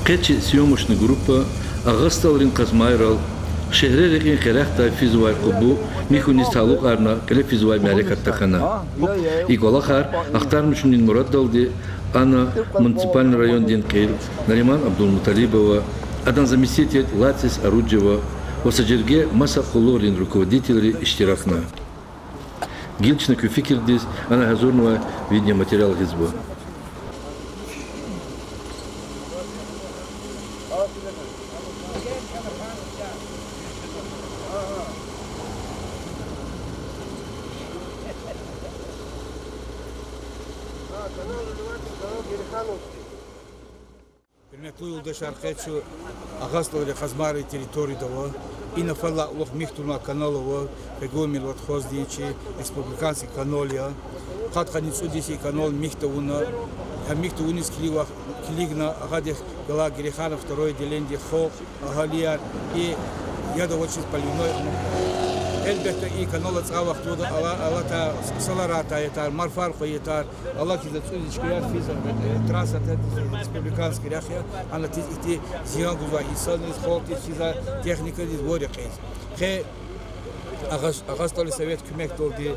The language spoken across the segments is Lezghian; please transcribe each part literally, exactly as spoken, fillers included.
Къе чи съёмочный группа Агъа СтӀалрин къазмайрал шегьре рекьин къерехдай физвай къубу михьуниз талукьарна кьиле физвай мярекат тахьана. И кӀвалахар ахтармишунин мураддалди ана муниципальный райондин кьил Нариман Абдулмуталибова, адан заместитель Лацис Аруджева ва са жерге маса къуллугърин руководителри иштиракна. Гила чна куь фикирдиз ана гьазурнавай видеоматериал гъизва. Гьуьрметлу юлдашар, къе чун Агъа СтӀалрин къазмайрин территорияда ава. Ина фадлай кьулухъ михь тавунвай канал ава, регулмил ватхозди чи республиканский канал я. Къад-къанни цӀуд йис и канал михь тавуна, гьа михь тавуниз килигна, агъадихъ галай Гереханов второй отделениедин халкь, агьалияр, и яд авачиз поливной амукьна. Гьелбетда, и канал ацӀай вахтунда ала-, алатай, сала аратай ятар, марфар хьайи ятар, алакьзава цӀуз чкаяр физва, э, трасса тадиз республиканский рехъ я, гьана тиз ихьтин зиян гузвай инсанриз, халкьдиз физва, техникадиз ва рекьиз. Къе Агъа, Агъа СтӀалрин совет куьмекдалди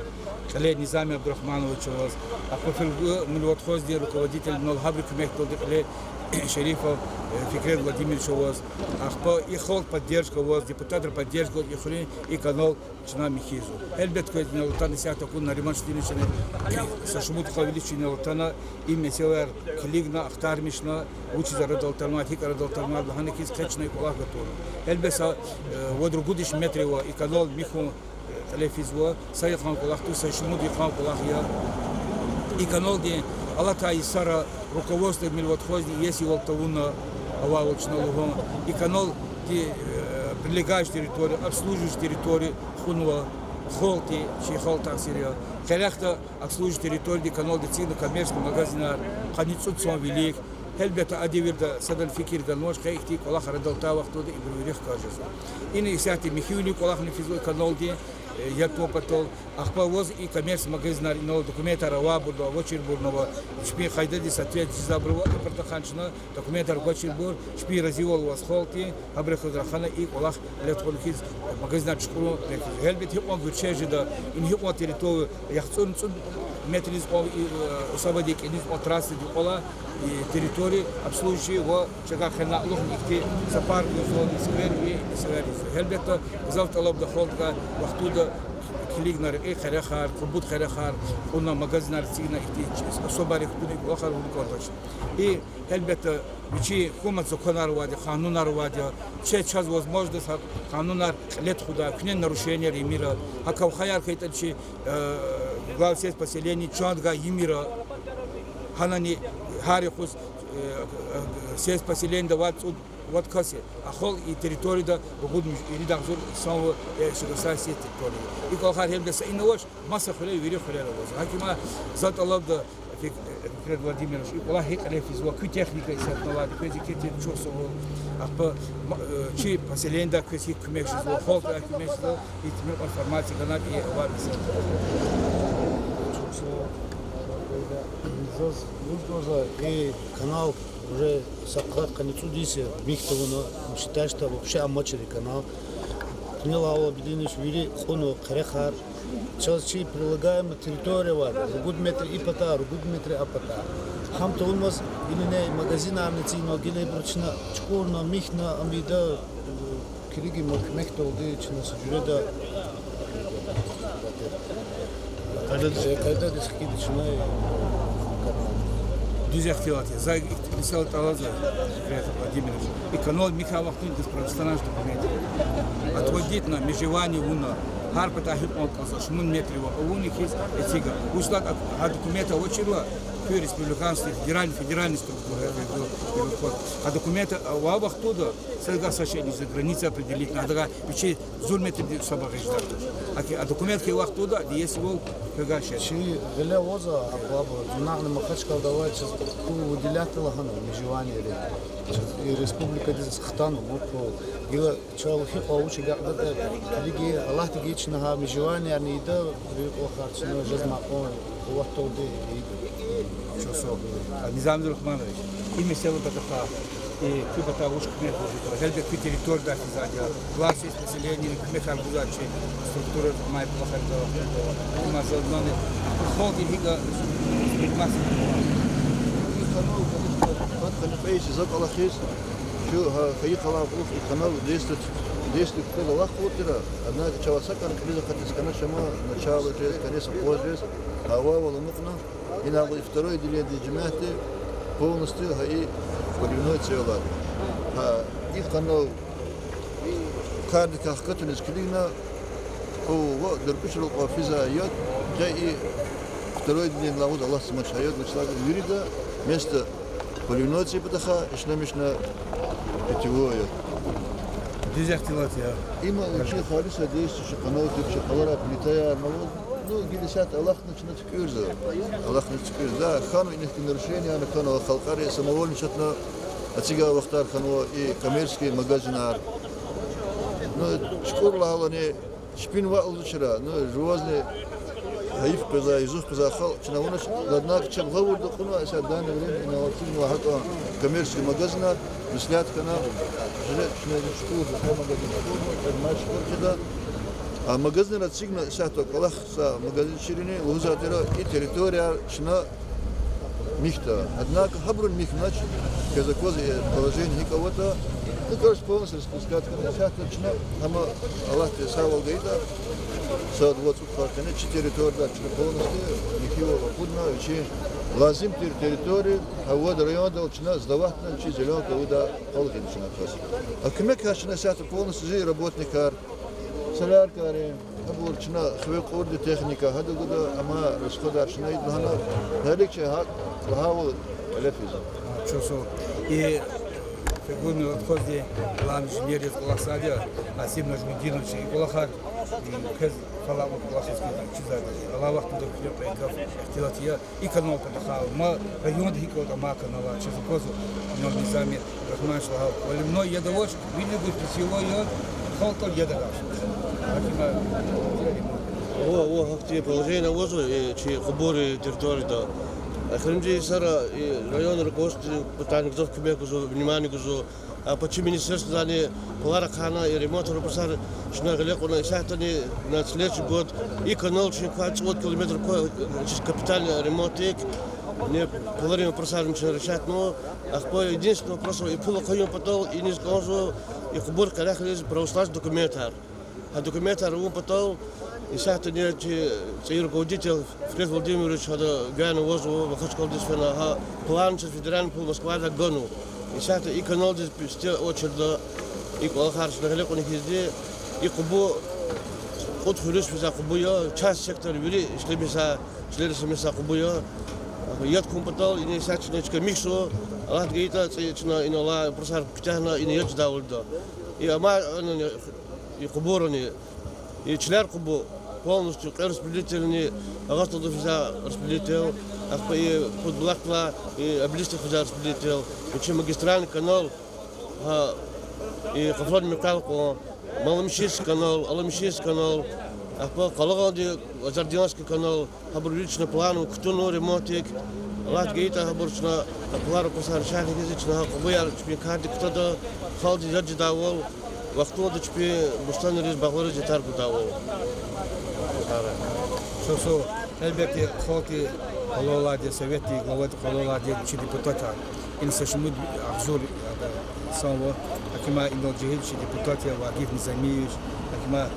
кьиле Низами Абдурагьманович аваз, ахпа регулмил ватхоздин руководитель инал, гьабурун куьмекдалди кьиле Шерифов, э, Фикрет Владимирович аваз, ахпа и халкь поддержка аваз, депутатрин поддержка аваз, и хуьруьн и канал чна михьзава. Гьелбетда, квез инал атана исятда акуна Нариман Штиновични са шумуд къавиличи инал атана, и месэлаяр килигна, ахтармишна, вучиз арадал атанвайди, гьикӀ арадал атанвайди лагьана хьиз, къе чна и кӀвалах гатӀунна. Гьелбетда, э, вад-ругуд йис метрава и канал михьун, э, кьиле физва, са йикъан кӀвалах туш, са шумуд йикъан кӀвалах я. И каналдин алатай йисара руководствомил ватхозни иесивал тавуна, авайвал чна лугьун. И каналди, э, прилегающая территория, обслуживающая территория хьунва, халкьди, чи халкь тахсир я. Къерехда обслуживающая территорияди каналди эцигна коммерческий магазинар, къанни цӀуд йисан вилик. Гьелбетда, а девирда садан фикир ганвач, къе ихьтин кӀвалах арадал атай вахтунда ибуру вири хкаж жезва. Ина исятда михьивилин кӀвалахни физва и каналди, э, яд тавун патал. Ахпа аваз и коммерческий магазинар, инал документар авайбурни ава, авачирбурни ава, чпин къайдадиз соответствие жезвайбур ава, и патахъай чна документар квачирбур, чпин разивал аваз халкьди, гьабурухъ галаз рахана и кӀвалах кьиле тухун хьиз, магазинар чукӀурун рехъ я. Гьелбетда, гьикьван гуьрчег жеда, ина гьикьван территория, яхцӀурни цӀуд метриз кьван и, э, усабади кӀаниз кьван трассади кьван и территория обслуживающий ва чакай хьана кьулухъни ихьтин зоопарк ийизва, сквер и сивер ийизва. Гьелбетда, гзаф тӀалабда халкьдикай вахтунда килигна рекьин къерехар, къубуд къерехар кьуна, магазинар эцигна, ихьтин особайрик кутуна и кӀвалахар авун кӀандач. И, гьелбетда, вичин гьукуматдин законар авайди, къанунар авайди я, чаз, чаз возможность гьа къанунар кьиле тухудай, куьне нарушенияр ийимир. Гьа кавхаяр хьайитӀани чи, э, глава сельского поселения чандагай ийимир. Гьанани гьар юкъуз, э, сельское поселениеда вад цӀуд, вад кас я. А халкь и территорияда ругуд муж-, ирид агъзур инсан ава, э, Шагьсар сет территорияда. И кӀвалахар гьелбетда са ина авач, маса хуьре, вири хуьрера аваз. ГьакӀ им за тӀалабда, Фик-, Фикрет Владимирович, и кӀвалах гьикӀ кьиле физвай, куь техника исятда авайди, квез еке тир чухсагъул. Ахпа ма-, э, чи поселениедай квез гьикӀ куьмек жезва, халкьдай куьмек жезва, и тӀимил информация ганвайди авайди исятда. Заз лугьуз кӀанзава, и канал уже са къад-къанни цӀуд йис я михь тавуна, считай, что вообще амачир и канал. Тунел ава беденвилер вири кьуна къерехар. Чаз чи прилагаемая территория авайди, ругуд метр и патай, ругуд метр а патай. Гьам тавунмаз, инал магазинарни эцигна, гила ибуру чна чукӀурна, михьна, ам ийида, э, килигин куьмекдалди чна са жуьреда къайдадиз, къайдадиз хкида чна. Дуьз ихтилат я. За месэла тӀалабзава, Фикрет Владимирович. И канал михьай вахтунда идаз простанаш документ отводить на межевание авуна, гьар патай гьикьван кӀанзава, шумуд метрава авуна хьиз эцигна. Вучиз лагьайтӀа гьа документ авачирла, куь республиканский, федеральный, федеральный структура, э, э, э, а документ авай вахтунда садгьа са шейни за граница определить надо, гьадагай вичи зур метрдин сабагъ жеда. Гьакӏ а документ хьайи вахтунда иесивал квевай шей. Чи гъиле авазва, акьван, зунагьни Махачкъалада авай чаз, ку выделять лагьана межеваниери. Чаз и республикадиз хтана, муркул. Гила чал гьикьван вуч агакьдатӀа, килиги, Аллагьди гайи чна гьа межеваниерни ийида, вири кьван харцна жезмай кьван къуватдалди ийида. Чаз сагъ. А, Низами Рагьманович, и месэла патахъай И куь патай вуч куьмек гузватӀа? Гьелбет, куь территорияда физвайди я. Власть есть, население, куьмекар гузвай чи структура, май кӀвалахар гузвай. Има заз мани, халкьдин гьикӀ воспринимать. И канал, конечно, кӀватӀ хьана кьве йис за кӀвалахиз, чун гьа хайи къалай кьулухъ и канал действовать, действовать хьуниз алахъ хьуртӀира, однако чавай са кӀан кьилиз акъатиз хьанач, ама начало жез, конец акъваз жез, гьа авайвал амукьна. Ина второй отделениедин жемятди полностью гьа и поливной цевлар. Гьа и канал кардикай хкатуниз килигна, о, ва Дербишрал кьван физвай яд, къе и второй отделениедилай лугьуз алатзамач гьа яд, вучиз лагьайтӀа вирида место поливной цеб патахъай ишлемишна питьевой яд. Дуьз ихтилат я. Има вичи халиса действующий канал тир, чи къалара плитаярни аваз. Ну, гила исятда алахъна чна туькӀуьрзава. Алахъна туькӀуьрзава. Хьанва инихъ нарушение, ана хьанва халкьари самовольно чатна эцигай вахтар хьанва и коммерческий магазинар. Ну, чукӀур лагьалани чпин ваъ лугьузвачир, ну, жувазни гьайиф къвезвай, язух къвезвай халкь чна авунач, однако чеб гъавурда кьунва, исятда данное время инновативный гьакӀан коммерческий магазинар, меслят хьана, жуьре чна чукӀур, чукӀур магазин, чукӀур, чукӀур хъийида. А магазинар эцигна исятда кӀвалахзавай магазинчийрини лугьузвайди тир, и территорияяр чна михьда. Однако гьабуру михьнач, квез акваз и положение гьикӀ аватӀа. Ну, короче, полностью распускать хьана исятда чна, гьама Аллагьди сагъвал гайитӀа, сад-вад цӀуд къене чи территорияда чна полностью михьивал акъудна, вичин лазим тир территория, гьа вад райондал чна сдаватьна, чи зеленка авудай къал гъин чна кас. А куьмекар чна исятда полностью зи работникар, соляркаяр, гьабур чна хиве кьурди техника, гьада гуда, амма расходар чна ийида лагьана, гьелелиг чи гьакӀ лагьайвал кьиле физва. Чун са и фигурный лабхуздин главный инженер яз кӀвалахзавайди я Насиб Нажмудинович, и кӀвалахар, м, квез фалакьун кӀвалахиз квез чизвайди я. Алай вахтунда куьне кьве гаф ихтилат я. И канал патахъай, ма районда гьикӀ аватӀа амай каналар, чаз аквазва, инал Низами Рагьманович лагьай, поливной яд авач, вири гуж питьевой яд, халкьдал яд агакьзава. Гьаким, ава, ава, гьахьтин положение авазва, э, чи Къубур территорияда. Эхиримжи йисара и район руководстводин патай гзаф куьмек гузва, внимание гузва. А, пачи министерстводани пулар ахъайна, и ремонт вопросар чна гъиле кьуна, исятдани на следующий год и канал чна квай цӀувад километр ква-, чиз капитальный ремонтдик, не, пуларин вопросарни чна решатьнава. Ахпа единственный вопрос, и пул къаюн патал иниз кӀанзава и Къубур къерехриз православный документар. Гьа документар авун патал, исятдани чи цӀийи руководитель Фред Владимирович гьада гана авазва, Махачкъаладиз фена, гьа план чаз федеральный пул Москвадай ганва. Исятда и каналдиз пи-, сифте очередда и кӀвалахар чна гъиле кьуна хьизди, и къубу кьуд хуьруьз физвай къубу я, часть сектор вири ишлемишзавай, чилер ишлемишзавай къубу я. Яд хьун патал ина исятда чна чка михьзава, Аллагьди гайитӀа, цӀи чна ина алай вопросар куьтягьна, ина яд жедайвал жеда. И амай, ана, и къубурни, и чилер къубу полностью кьве распределительни, Агъа СтӀалда физвай распределитель, ахпа и пуд булахдилай, и обелискдихъ физвай распределитель, вичин магистральный канал, гьа, и Къафлан Михайлован, Маломишинский канал, Аламишинский канал, ахпа къалагъанди Азардианский канал, гьабур вири чна планра кутунва ремонтдик. Аллагьди гайитӀа, гьабур чна планра квасар шагьни хьиз, чна гьа къубуяр чпин кардик кутада, халкьдиз яд жедайвал, вахтунда чпин бустанриз, багълариз ятар гудайвал. Чун са, гьелбетда, халкьди къалурдалди, советдин главади къалурдалди, чи депутатар. Ина са шумуд агъзур, э, санва, гьакӀ им инал жегьил чи депутат я Вагиф Низамиевич, гьакӀ им, э,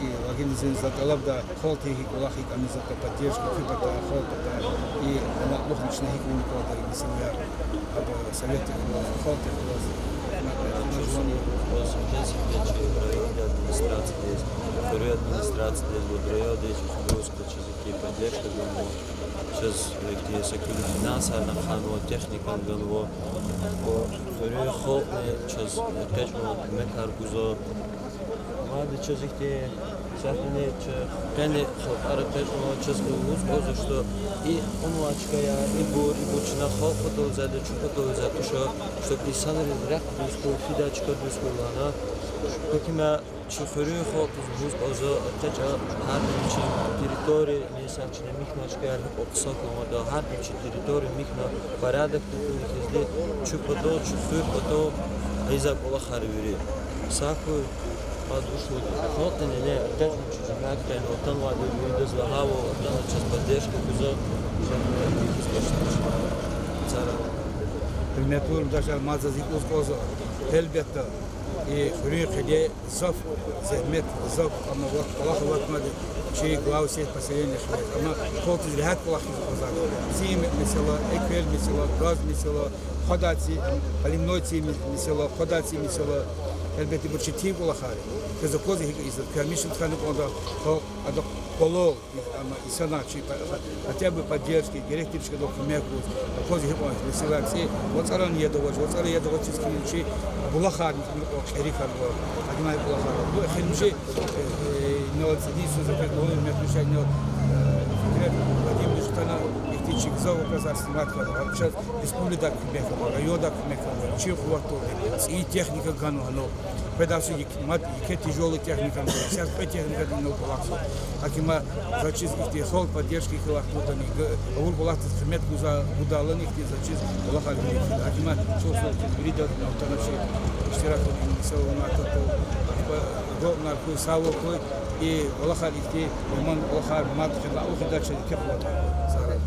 и Вагиф Низамиевич, за тӀалабда, халкьдихъ кӀвалахиз кӀанзаватӀа поддержка, куь патай, халкь патай, и амукьда чна гьикӀ авуна кӀанда и месэлаяр, абур советдихъ галаз, халкьдихъ галаз, гьакӀ им. Администрациядиз, администрациядиз, райондиз, государстводиз поддержка ганва. Чаз ихьтин са куьлуь финансарни хьанва, техникани ганва. Ва хуьруьн халкьни чаз экъечӀна куьмекар гузва. Мад чаз ихьтин сятдани чаз къени халкьари экъечӀнава, чаз лугьуз кӀанзава, что и кьунвай чкаяр, ибур, ибур чна халкь патал ийизвайди, чун патал ийизвайди туш, чтоб инсанриз рехъ дуьз хьуй, фидай чка дуьз хьуй лагьана. Гьикьван чи хуьруьн халкьдиз лугьуз кӀанзава, экъечӀ гьар вичин территория, месела, чна михьна чкаяр гьикьван хъсан хьанватӀа, гьар вичин территория михьна порядокда хьун хьизди, чун патал, чи хуьр патал ийизвай кӀвалахар вири. Са хьуй, къад вуч лугьуда, халкьдин вине экъечӀна чи жемят къени атанвайди виридаз лагьайвал, атана чаз поддержка гузва, чан вине хьиз башламишна. Цара. Гьуьрметлу юлдашар, мад заз икӀ лугьуз кӀанзава, гьелбетда, и хуьруьн къене гзаф зегьмет, гзаф, амма вахъ кӀвалах аватнавайди чи главный сеть поселения хивез. Амма халкьдиз регьят кӀвалах ийиз акъвазарда. Цин месела, эквел месела, газ месела, хъвадай цин, поливной цин месела, хъвадай цин месела, гьелбетда, ибур четин кӀвалахар я. Квез аквазва гьикӀ ийизва, куьн мишин тхьана кӀанда, халкь ада къвалал, амма инсанар чи, хотя бы поддержка, герек тир чкадал куьмек гуз, аквазва гьикьван месэлаяр. ЦӀи вацӀарани яд авач, вацӀара яд авачиз хьи чи булахар муькъуьгъ кьери хьанва, гьакӀ и булахар. Бу эхиримжи, э, э, инал цӀийи йисуз акваз, гьуьрметлу шаир, инал, э, Фикрет Вадимович атана, ихьтин чи гзаф вопросар снимать хьана, чаз республикадай куьмек ава, райондай куьмек ава, вичин къуватдалди цӀийи техника ганва гьанал. Къведай йисуз мад еке тяжёлый техника ганва, исятда кьве техникадин инал кӀвалахзава. ГьакӀ им заз чиз ихьтин халкь поддержка хьайила кьван ятӀани, авур кӀвалахдиз къимет гуз, гудайлани ихьтин заз чиз кӀвалахар гуьре фида. ГьакӀ им чухсагъул виридаз атана чи иштиракун, инсанар, ахпа агалкьунар хьуй, сагъвал хьуй, и кӀвалахар ихьтин, иман кӀвалахар мад хьайила, ух ида чаз еке къуват. Сагърай.